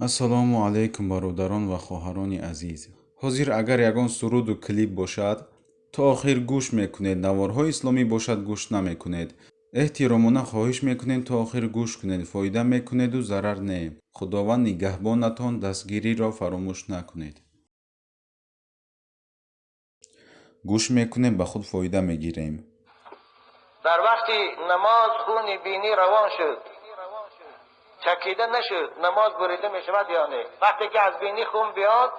Ассалому алайкум, бародарон ва хоҳарони азиз. Ҳозир агар ягон суруду клип бошад, то охир гӯш мекунед, наворҳои исломӣ бошад, гӯш намекунед. Эҳтиромона хоҳиш мекунем, то охир гӯш кунед, фоида мекунеду зарар не. Худованд нигаҳбонатон, дастгириро фаромӯш накунед. Гӯш мекунем, ба худ фоида мегирем. Дар вақти намоз хуни бинӣ равон шуд, чакида нашуд, намоз бурида мешавад ё не? Вақте ки аз бинӣ хун биёд,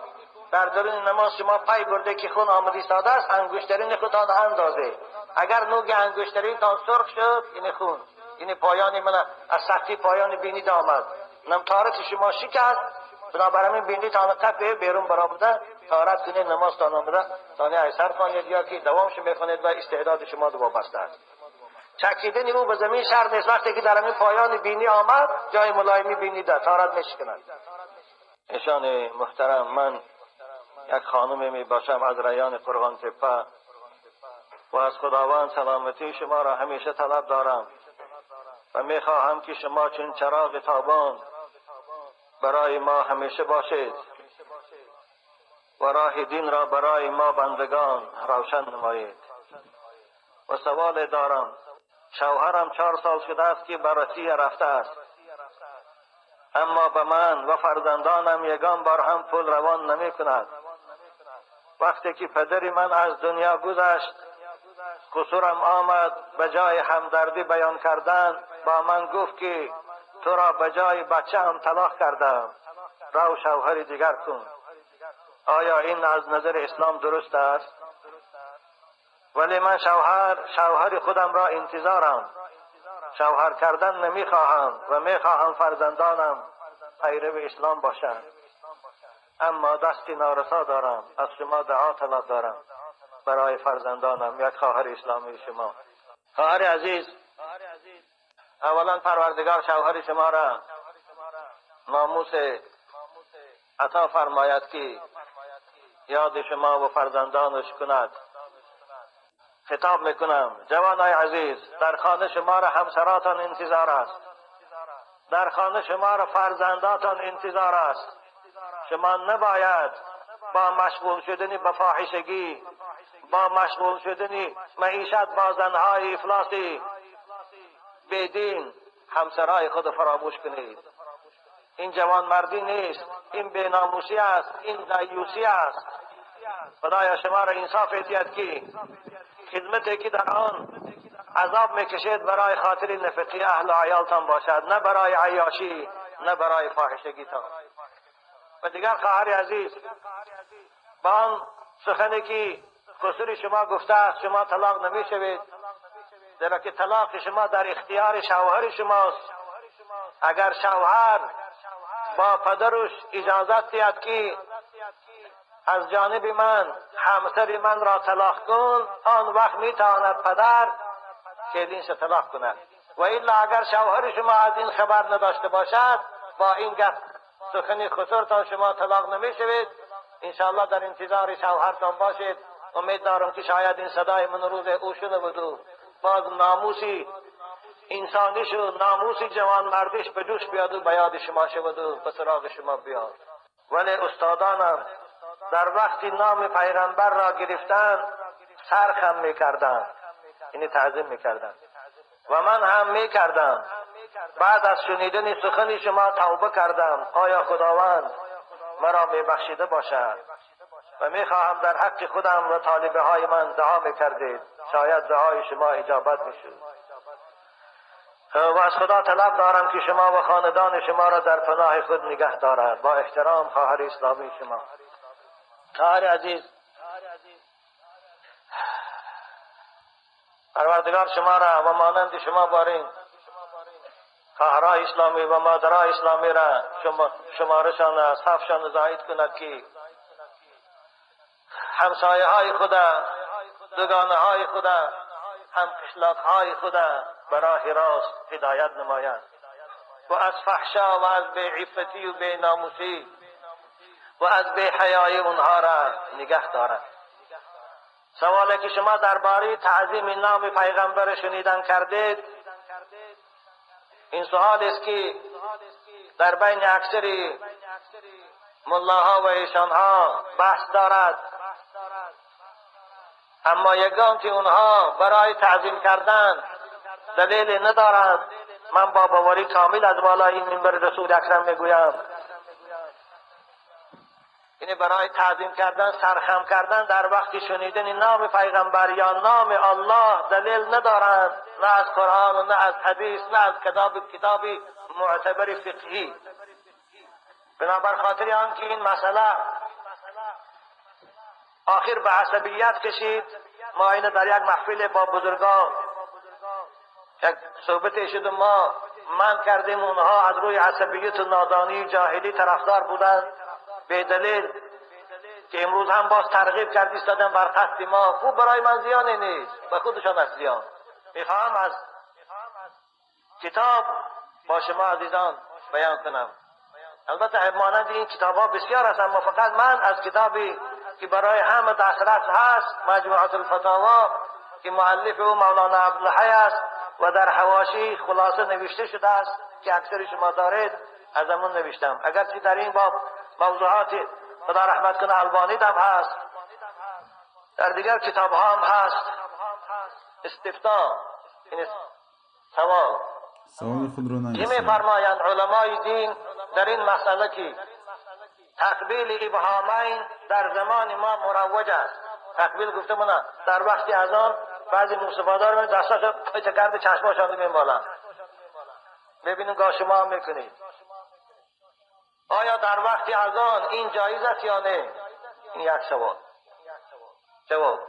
дар даруни намоз шумо пай бурде ки хун омада истодааст, ангуштарини худтон андозед. Агар нӯги ангуштаринтон сурх шуд, ин хун, ин поёни ман аз сахти поёни бинӣ омад. Таҳорати шумо шикаст, бинобар ҳамин бинитон қапе берун баромада, таҳорат кунед, намозтон омада, сония айсар хонед ё ки давомшо мехонед ва истеъдоди шумо вобаста аст. Чакидани ӯ ба замин шарт нест. Вақте ки дар ҳамин поёни бинӣ омад, ҷои мулоими бинӣ да таҳорат мешиканад. Эшони муҳтарам, ман як хонуме мебошам аз райони Қурғонтеппа ва аз Худованд саломатии шуморо ҳамеша талаб дорам ва мехоҳам ки шумо чун чароғи тобон барои мо ҳамеша бошед ва роҳи динро барои мо бандагон равшан намоед. Ва саволе дорам. Шавҳарам 4 сол шудааст ки ба Русия рафтааст, аммо ба ман ва фарзандонам ягон бор ҳам пул равон намекунад. Вақте ки падари ман аз дунё гузашт, қусурам омад, ба ҷои ҳамдардӣ баён кардан ба ман гуфт ки туро ба ҷои бачаам талоқ кардам, рав шавҳари дигар кун. Оё ин аз назари ислом дуруст аст? Вале ман шавҳари худамро интизорам. Шавҳар кардан намехоҳам ва мехоҳам фарзандонам пайрави ислом бошанд, аммо дасти норасо дорам. Аз шумо дуо талаб дорам барои фарзандонам, як хоҳари исломии шумо. Хоҳари азиз, аввалан Парвардигор шавҳари шуморо номус ато фармояд ки ёди шумо ва фарзандонаш кунад. Хитоб мекунам, ҷавонои азиз, дар хона шуморо ҳамсаратон интизор аст, дар хона шуморо фарзандатон интизор аст. Шумо набояд бо машғул шудани ба фоҳишагӣ, бо машғул шудани маишат бо занҳои ифлосӣ бедин ҳамсарای худро фаромӯш кунед. Ин ҷавонмардӣ нест, ин беномусӣ аст, ин даюсӣ аст. Худоё шуморо инсоф этиҳад ки хидмате ки дар он азоб мекашед барои хотири нафақаи аҳлу аёлтон бошад, на барои айёшӣ, на барои фоҳишагитон. Ва дигар хоҳари азиз, ба он сухане ки қусури шумо гуфтааст, шумо талоқ намешавед, зеро ки талоқи шумо дар ихтиёри шавҳари шумост. Агар шавҳар бо падараш иҷозат диҳад ки аз ҷониби ман ҳамсари манро талоқ кун, он вақт метавонад падар келинша талоқ кунад. Ва илла агар шавҳари шумо аз ин хабар надошта бошад, бо ин гап сухани хусуртон шумо талоқ намешавед. Иншоаллоҳ дар интизори шавҳартон бошед. Умед дорам ки шояд ин садои ман рӯзе ӯ шунаваду боз номуси инсонишу номуси ҷавонмардиш ба ҷӯш биёду ба ёди шумо шаваду ба сароғи шумо биёд. Вале устодонам дар вақти номи пайғамбарро гирифтан сар хам мекарданд, яъне таъзим мекарданд ва ман ҳам мекардам. Баъд аз шунидани сухани шумо тавба кардам. Оё Худованд маро мебахшида бошад? Ва мехоҳам дар ҳаққи худам ва толибаҳои ман дуо мекардед, шояд дуои шумо иҷобат мешуд. Ва аз Худо талаб дорам ки шумо ва хонадони шуморо дар паноҳи худ нигаҳ дорад. Бо эҳтиром, хоҳари исломии шумо. Хоҳари азиз, Парвардигор шуморо ва монанди шумо борин хоҳарҳои исломӣ ва модарҳои исломиро шуморашон сафшон зоид кунад ки ҳамсояҳои худа, дугонаҳои худа, ҳамқишлоқҳои худа ба роҳи рост ҳидоят намояд ва аз фаҳшо ва аз беиффатию беномусӣ ва аз беҳаёӣ онҳоро нигаҳ дорад. Саволе ки шумо дар бораи таъзими номи пайғамбар шунидан кардед, این سوال است که در بین اکثر ملاها و ایشانها بحث دارد، اما یگان که اونها برای تعظیم کردن دلیل ندارند. من با باوری کامل از بالای این منبر رسول اکرم میگویم، یعنی برای تعظیم کردن، سرخم کردن در وقت شنیدن نام پیغمبر یا نام الله دلیل ندارند، نه از قرآن و نه از حدیث، نه از کتابی معتبر فقهی. بنابر خاطر آنکه این مسئله آخر به عصبیت کشید، ما اینو در یک محفل با بزرگان یک صحبت شد و ما من کردیم، اونها از روی عصبیت و نادانی جاهلی طرفدار بودند به دلیل که امروز هم باز ترغیب کردی استادن بر قصد ما. خوب برای من زیانی نیست، به خودشان از زیان. میخواهم از کتاب با شما عزیزان بیان کنم. البته مانند این کتاب ها بسیار است، اما فقط من از کتابی که برای همه دسترس هست، مجموعة الفتاوا، که مؤلف او مولانا عبدالحی است و در حواشی خلاصه نوشته شده است که اکثر شما دارید، از همون نوشتم. اگرچه در این باب موضوعات خدا رحمت کنه البانی هم هست، در دیگر کتاب ها هم هست. استفتا، این سوال سوال خود رو چی نویسید. می‌فرمایند علمای دین در این مسئله که تقبیل ابهامین در زمان ما مروج است؟ تقبیل گفته مونه در وقتی از آن بعضی مصطفی‌دار می دستاشو پشت کرده چشماشان می‌مالن. ببینیم گاه شما هم میکنید. آیا در وقتی از آن این جایز است یا نه؟ این یک سوال. جواب: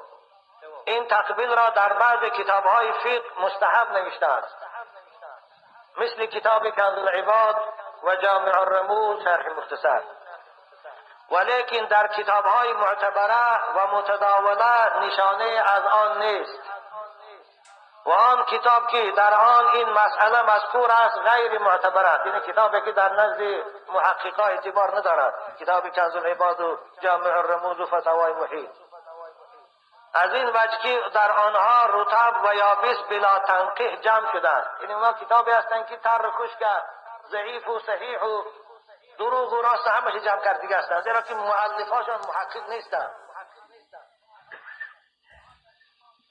این تقبیل را در بعض کتاب‌های فقه مستحب نوشته است، مثل کتاب کنز العباد و جامع الرموز شرح مختصر، ولیکن در کتاب‌های معتبره و متداوله نشانه از آن نیست و آن کتاب که در آن این مسئله مذکور است غیر معتبر است. یعنی کتابی که در نزد محققا اعتبار ندارد، کتاب کنز العباد و جامع الرموز و فتاوای محیط. از این وجه که در آنها رطب و یابس بلا تنقیح جمع شده است. یعنی اونها کتابی هستند که تر و خشک، ضعیف و صحیح و دروغ و راست همش جمع کردگی هستند، زیرا که مؤلفاشان محقق نیستند.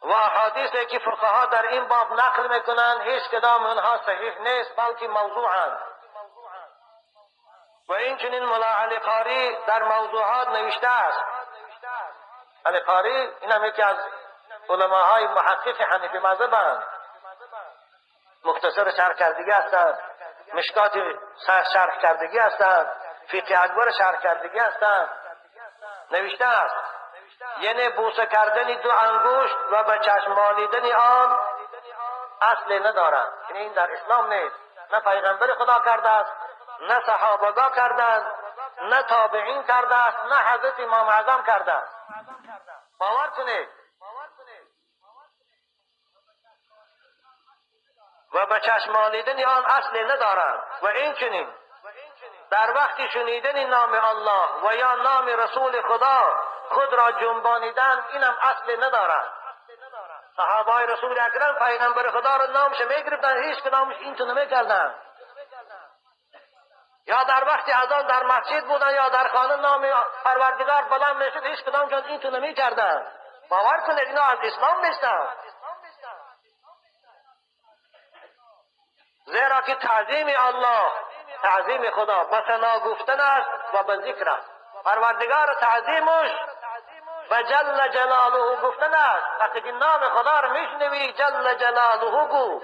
و احادیثی که فقها در این باب نقل میکنند هیچ کدام آنها صحیح نیست، بلکه موضوعند. و این چنین ملا علی قاری در موضوعات نوشته است. علی قاری این هم یکی از علماهای محقق حنفی مذهبند، مختصر شرح کردگی هستند، مشکات شرح کردگی هستند، فقه اکبر شرح کردگی هستند. نوشته است یعنی بوسه کردن دو انگشت و به چشم مالیدن آن اصل ندارند. یعنی این در اسلام نیست، نه پیغمبر خدا کرده است، نه صحابگاه کردند، نه تابعین کرده است، نه حضرت امام اعظم کرده است. باور کنید. و به چشم مالیدن آن اصل ندارند. و این چنین در وقت شنیدن نام الله و یا نام رسول خدا خود را جنبانیدن، اینم اصل ندارد. صحابه های رسول اکرم پیغمبر خدا را نامش میگرفتن، هیچ کدامش این تو نمیکردن. یا در وقت اذان در مسجد بودن یا در خانه نام پروردگار بلند میشد، هیچ کدامشان این تو نمیکردن. باور کنید اینا از اسلام نیستن، زیرا که تعظیم الله، تعظیم خدا به ثنا گفتن است و به ذکر است. پروردگار تعظیمش به جل جلاله گفتن است. وقتی که نام خدا رو میشنوی جل جلاله گو،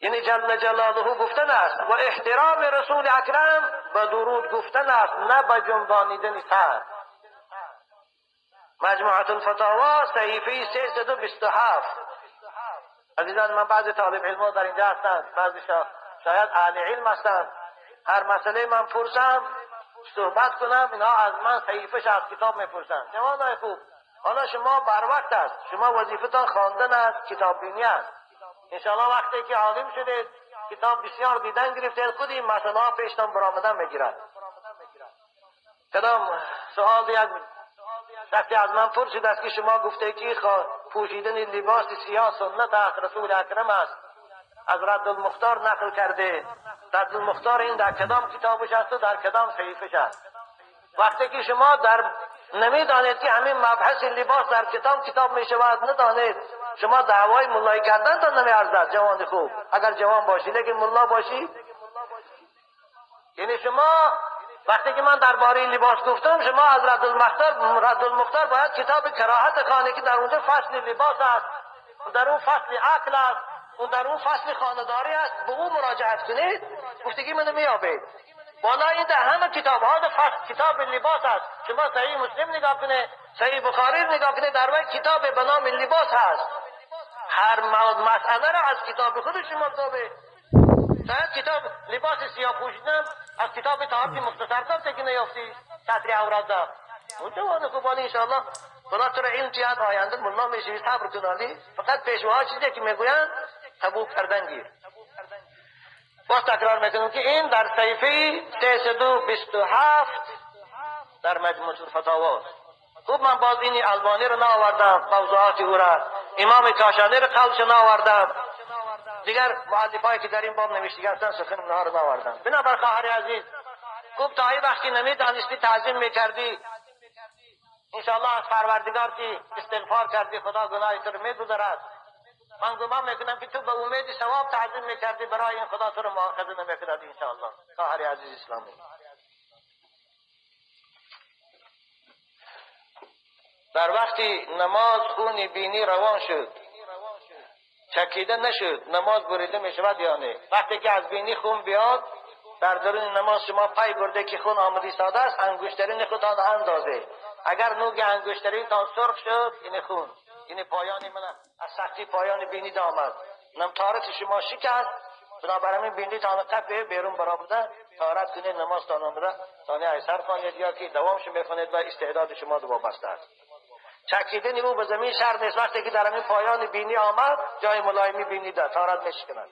یعنی جل جلاله گفتن است. و احترام رسول اکرم به درود گفتن است، نه به جنبانیدن سر. مجموعة الفتاوا صحیفه 327. عزیزان من بعضی طالب علم در اینجا هستند، بعضی شاید اهل علم هستند. هر مسئله من پرسم صحبت کنم، اینها از من صحیفه‌ش از کتاب میپرسند. جوانای خوب، حالا شما بر وقت است، شما وظیفتان خواندن است، کتاب بینی است. انشاءالله وقتی که عالم شدید، کتاب بسیار دیدن گرفتید، خود این مسئله ها پیشتان برآمدن میگیرد. کدام سوال یک وقتی از من پرسید است که شما گفته که پوشیدن لباس سیاه سنت است، رسول اکرم است. از رد المختار نقل کرده. رد المختار این در کدام کتابش است و در کدام صحیفش است. وقتی که شما در نمیدانید که همین مبحث لباس در کتاب کتاب می شود، ندانید، شما دعوای ملایی کردن تا نمی ارزد. جوان خوب اگر جوان باشی، لیکن ملا باشی، یعنی شما وقتی که من درباره لباس گفتم، شما از رد المختار باید کتاب کراهت خانه که در اونجا فصل لباس است، در اون فصل عقل است، اون در اون فصل خانه‌داری است، به او مراجعت کنید، گفتگی منو میابید. بالا این در همه کتاب ها فصل کتاب لباس است. شما صحیح مسلم نگاه کنه، صحیح بخاری نگاه کنه، در وی کتاب به نام لباس هست. هر مسئله را از کتاب خود شما تابه. شاید کتاب لباس سیاه پوشیدن از کتاب طهارت مختصر تا که نیافتی سطر عورت دا. اون جوان خوبانی انشاءالله خدا تو را علم تیاد، آینده ملا میشوی، صبر کنالی. فقط پیشواها چیزی که میگویند قبول کردن گیر. باز تکرار میکنم که این در صحیفه 327 در مجموع الفتاوا. خوب من باز این البانی رو نآوردم، موضوعات او را، امام کاشانی رو قولش نآوردم، دیگر مؤلفایی که در این باب نوشته هستند سخن اونها رو نآوردم. بنابر خواهر عزیز، خوب تا این وقتی نمیدانستی تعظیم میکردی، انشاءالله از پروردگار که استغفار کردی خدا گناه تو رو میگذرد. من گمان میکنم که تو به امید ثواب تعظیم میکردی، برای این خدا تو رو مؤاخذه نمیکند انشاءالله. خواهر عزیز اسلامی، در وقتی نماز خون بینی روان شد، چکیده نشد، نماز بریده میشود یا نه؟ وقتی که از بینی خون بیاد در درون نماز شما پای برده که خون آمدی ساده است، انگشترین خودتان اندازه. اگر نوک انگشترینتان سرخ شد، این خون، این پایان من از سختی پایان بینی آمد. نم طهارت شما شکست، بنابراین بینی تان قطع بیرون برآمده، طهارت کنید، نماز تان آمده، تانه ایسر خوانید یا که دوامش میخوانید و استعداد شما وابسته است. چکیدن او به زمین شرط نیست. وقتی که در همین پایان بینی آمد، جای ملایمی بینی ده، طهارت میشکند.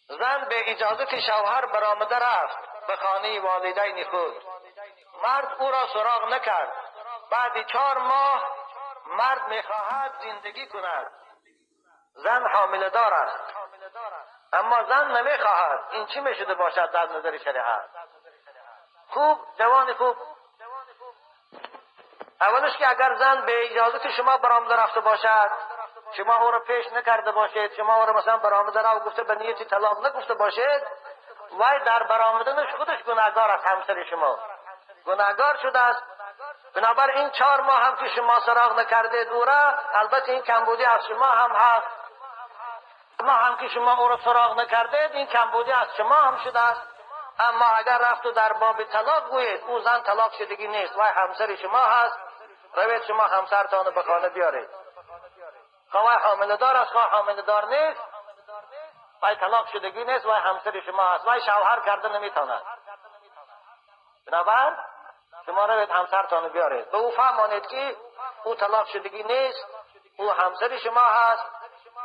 زن به اجازت شوهر برآمده رفت به خانه والدین خود. مرد او را سراغ نکرد. بعد 4 ماه مرد میخواهد زندگی کند. زن حامله دار است، اما زن نمیخواهد. این چی میشده باشد در نظر شریعت؟ خوب جوان خوب، اولش که اگر زن به اجازت شما برآمده رفته باشد، شما او را پیش نکرده باشید، شما او را مثلا برآمده را گفته به نیت طلاق نگفته باشید، وای در برآمدنش خودش گناهگار است، همسر شما گناهگار شده است. بنابر این 4 ماه هم که شما سراغ نکردید او را، البته این کمبودی از شما هم هست. ما هم که شما او را سراغ نکردید، این کمبودی از شما هم شده است. اما اگر رفت و در باب طلاق گویید، او زن طلاق شدگی نیست، وای همسر شما هست، روید شما همسرتان به خانه بیارید. خواه حامله دار است، خواه حامله دار نیست، وای طلاق شدگی نیست، وای همسر شما هست، وای شوهر کرده نمیتواند. بنابر شما روید همسرتان بیارید، به او فهمانید که او طلاق شدگی نیست، او همسر شما هست.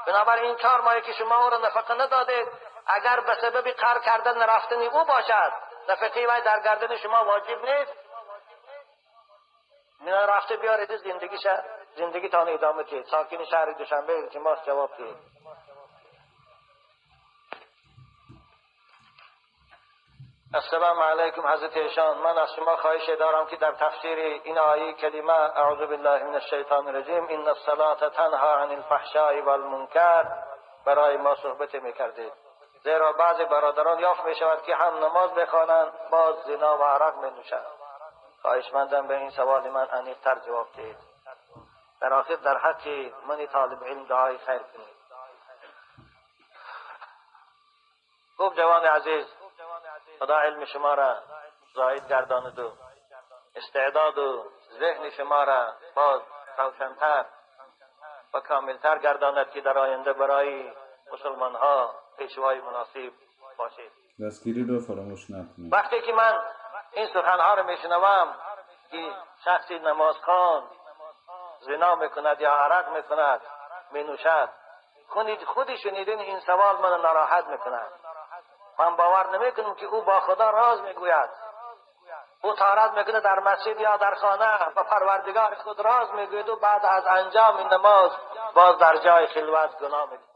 بنابراین 4 ماهی که شما او را نفقه ندادید، اگر به سبب قهر کردن رفتن او باشد، نفقه وی در گردن شما واجب نیست. مینا رفته بیارید زندگی تان ادامه دهید. ساکن شهر دوشنبه التماس جواب دهید. السلام علیکم حضرت ایشان، من از شما خواهش دارم که در تفسیر این آیه کریمه اعوذ بالله من الشیطان الرجیم ان الصلاة تنها عن الفحشاء والمنکر برای ما صحبت میکردید. زیرا بعضی برادران یافت میشود که هم نماز بخوانند باز زنا و عرق مینوشند. خواهشمندم به این سوال من عمیق‌تر جواب دهید. در آخر در حق من طالب علم دعای خیر کنید. خوب جوان عزیز، خدا علم شما را زاید گرداند و استعداد و ذهن شما را باز روشن‌تر و کاملتر گرداند که در آینده برای مسلمان ها پیشوای مناسب باشید. دستگیری رو فراموش نکنید. وقتی که من این سخنها رو میشنوم که شخصی نمازخوان زنا میکند یا عرق میکند مینوشد، خودی شنیدن این سوال من ناراحت میکند. من باور نمیکنم که او با خدا راز میگوید. Ӯ таҳорат мекунад дар масҷид ё дар хона ва Парвардигори худ роз мегӯяд ва баъд аз анҷоми намоз боз дар ҷои хилват гуноҳ мекунад.